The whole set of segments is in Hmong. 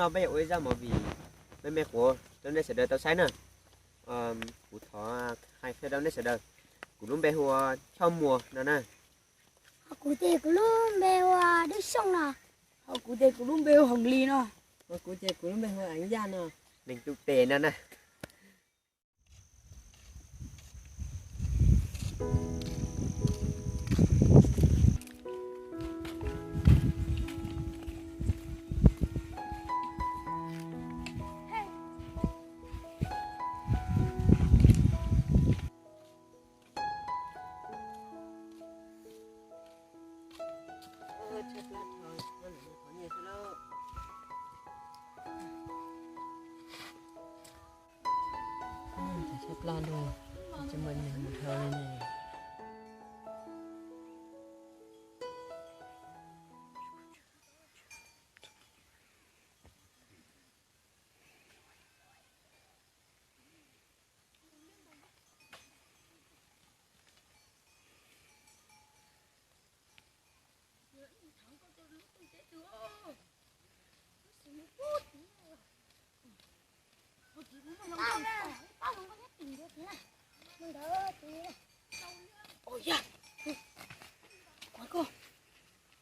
Peb yuav ua ib zaj movie me me quav rau nej sawv daws tau saib na. Kuv thov hais qhia rau nej sawv daws, kuv lub npe hu ua Choj Muas no na. Ho kuv ces kuv lub npe hu ua Dwb Xyooj no. Ho kuv ces kuv lub npe hu ua Hoom Lis no. Ho kuv ces kuv lub npe hu ua Eev Yaj no. Neeg tub tes no na.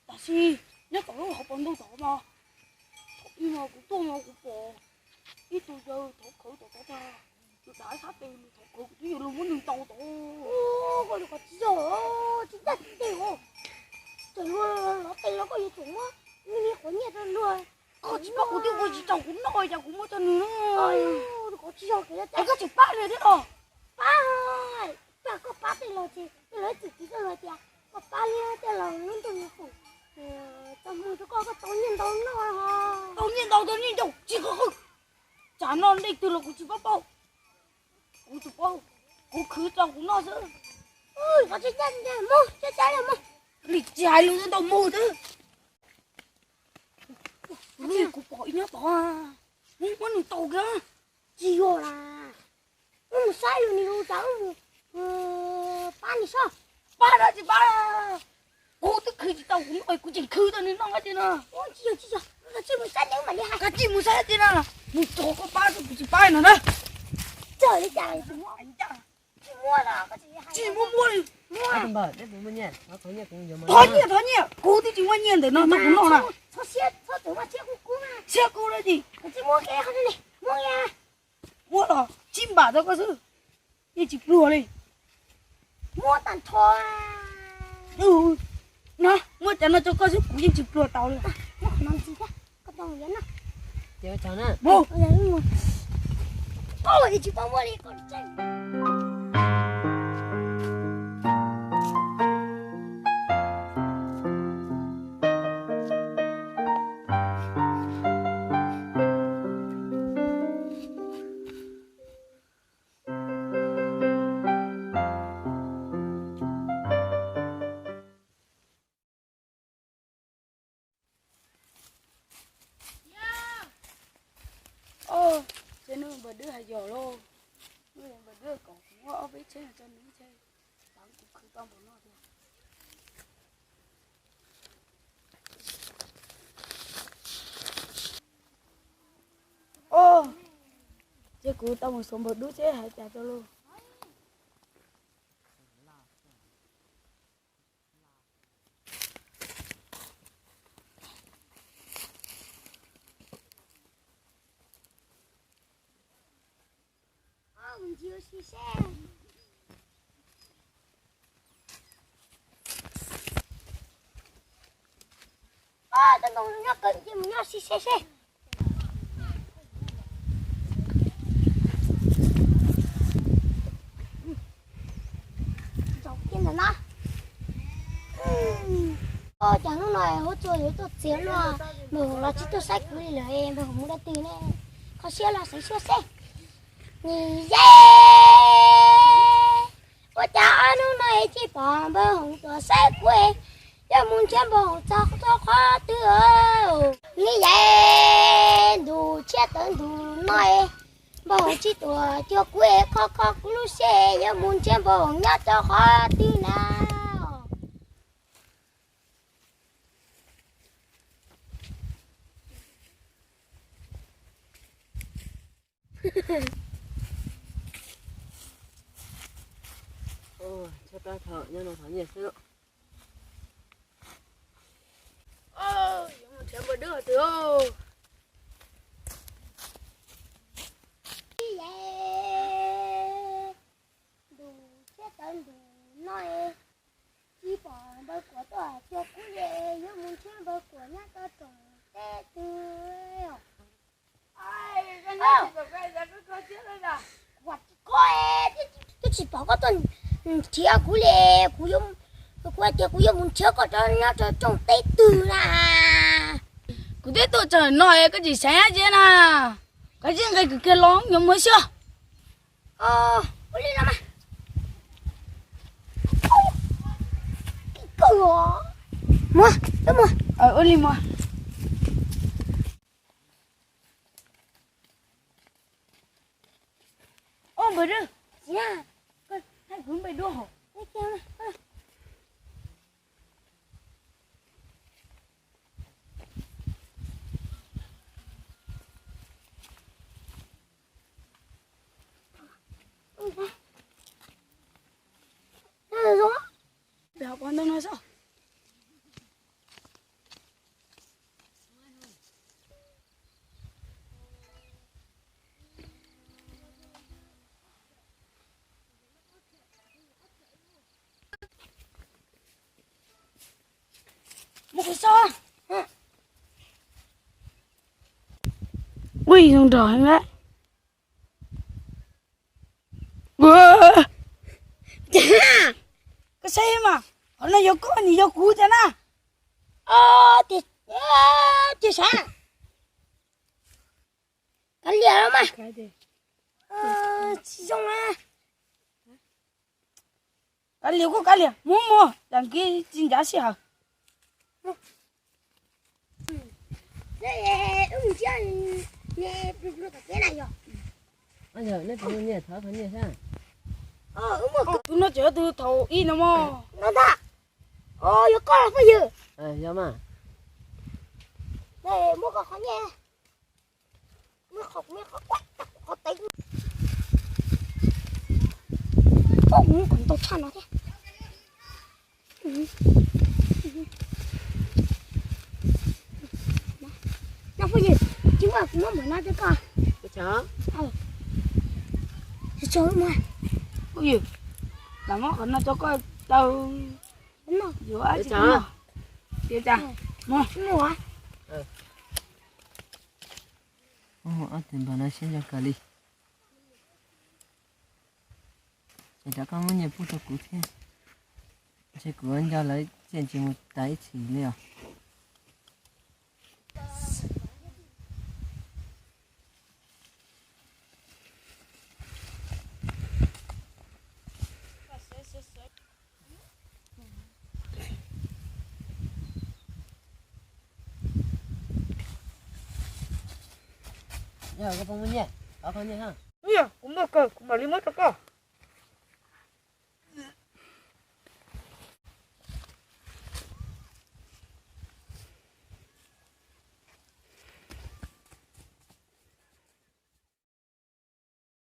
Tab sis nyob tom lub hauv paus ntuj tod mas, thaum ub mas kuv tuaj mas kuv pom ib tug yawg thov khawv tom tod tag, nws dav sab tes nws thov khawv kuv twb yuav luag muab nws ntaus tod. Ua li ko tsis yog, tsis ncaj tsis ncaj os. Txawm luag lov tes los koj yuav tsum muab nws li qhov nyiaj rau luag. Koj tsis pab kuv twb ua tsis tau kuv noj cas kuv muab rau nws na. Koj tsis yog kev, koj tsis pab li thiab os. Pab, pab koj pab tej laus ces tej laus txim txiv koj los tias koj pab liab tej laus lub ntuj foom txoj hmoo rau koj, koj tau nyiaj ntau noj. Tau nyiaj ntau tau nyiaj ntau tsis qhov qw. Tsam no leej twg los kuv tsis paub paub. Kuv tsis paub, kuv khwv rau kuv noj xwb. Mus, cab cab li mus. Li tsis hais lus ntau mus xwb. Kuv pom ib nyob tod, muab nws ntaus kiag. Tsis yog las, wb mus saib lus nws lus tas wb mus pab nws sob. Pab no tsis pab, kuv twb khwv tsis tau kuv noj, kuv tseem khwv tau nws noj tiag no. Tsis yog, tsis yog, kav tsij mus saib nws mam li hais. Kav tsij mus saib tiag no, mus txog koj pab xwb kuv tsis pab no na. Txawm li cas los tsis muab, tsis muab los tsis muab muab li. Thov nyiaj, thov nyiaj, kuv twb tsis muaj nyiaj ntawm no rau kuv noj na. Siab kub na ces muab los tsib npam rau koj xwb, yeej tsis pluag li. Muab tag nrho. No, muab cov no rau koj xwb kuv yeej tsis pluag tau li. Mus. Ces nws npawg Dwb hais yog lauj, nws npawg Dwb kom kuv muab ob peb tsheb rau nws tsheb, kuv khwv tau npaum no tiag. Ces kuv tau mus xyuas npawg Dwb seb hais cas rau lauj. Nyob kawg ces mus nyob sib seb seb. Cas hnub no huab cua yuav tuaj txiav luaj, npawg Hauv los tsis tuaj saib kuv li lawm, npawg Hauv mus rau twg ne? Kho siab los xeev suab seb. Ni ye, ua cas ob hnub no es tsis pom npawg Hauv tuaj saib kuv, yog mus nrhiav npawg Hauv txog qhov twg? Ni ye, ntu tshiab tawm ntu no es npawg Hauv tsis tuaj cuag kuv es kho kho kuv lub siab, yog mus nrhiav npawg Hauv nyob rau qhov twg na? Tshaib plab thaum nyob no thov nyiaj xwb. Yuav mus nrhiav npawg Dwb hov twg? Ntus tshiab tawv ntus no tsis pom npawg Kuam tuaj cuag kuv li, yuav mus nrhiav npawg Kuam nyob rau rooj teb twg. Kuv tsis pom koj tuaj nrhiav kuv li, kuv, kuv hais tias kuv yuav mus nrhiav koj rau nyob rau rooj teb twg na. Kuv twb tuaj txog no koj tsis xav nyob tsev na. Koj tsis nqe kwv kiag los yuav mus xwb. Ua li no mas. Mus, mus. Ua li mas. Ua npawg Dwb, koj thaij kuv npe dua hauv. Mus qhov so. Ui, zoo nraug heev lawm. Koj saib mas, qhov no yog koj, nws yog kuv tiag na. Tiag sav. Kav liam los mas. Tsis zoo na. Kav liam kuj kav liam, mus mus, tam kiv tsis ncav sij hawm. Tus no tseem yog tus thaum ub no mog. Ntag. Yog koj los phooj ywg? Yog mas. Muab koj qhov nyiaj. Qhov tes, koj mus kom ntau tshaj no thiab. No phooj ywg, tsis muaj, kuv muab npaum no rau koj. Phooj ywg, lam muab qhov no rau koj tau yuav dab tsi noj. Tias cas, mus. Ob tug npawg no siab nco kawg li. Es rov qab muab nyiaj pub rau kuv thiab, ntshe kuv nco lawv txiaj ntsig mus tas ib txhis li os. Yog koj puas muaj nyiaj, thov koj nyiaj na. Kuv muaj kawg, kuv mam li muab rau koj.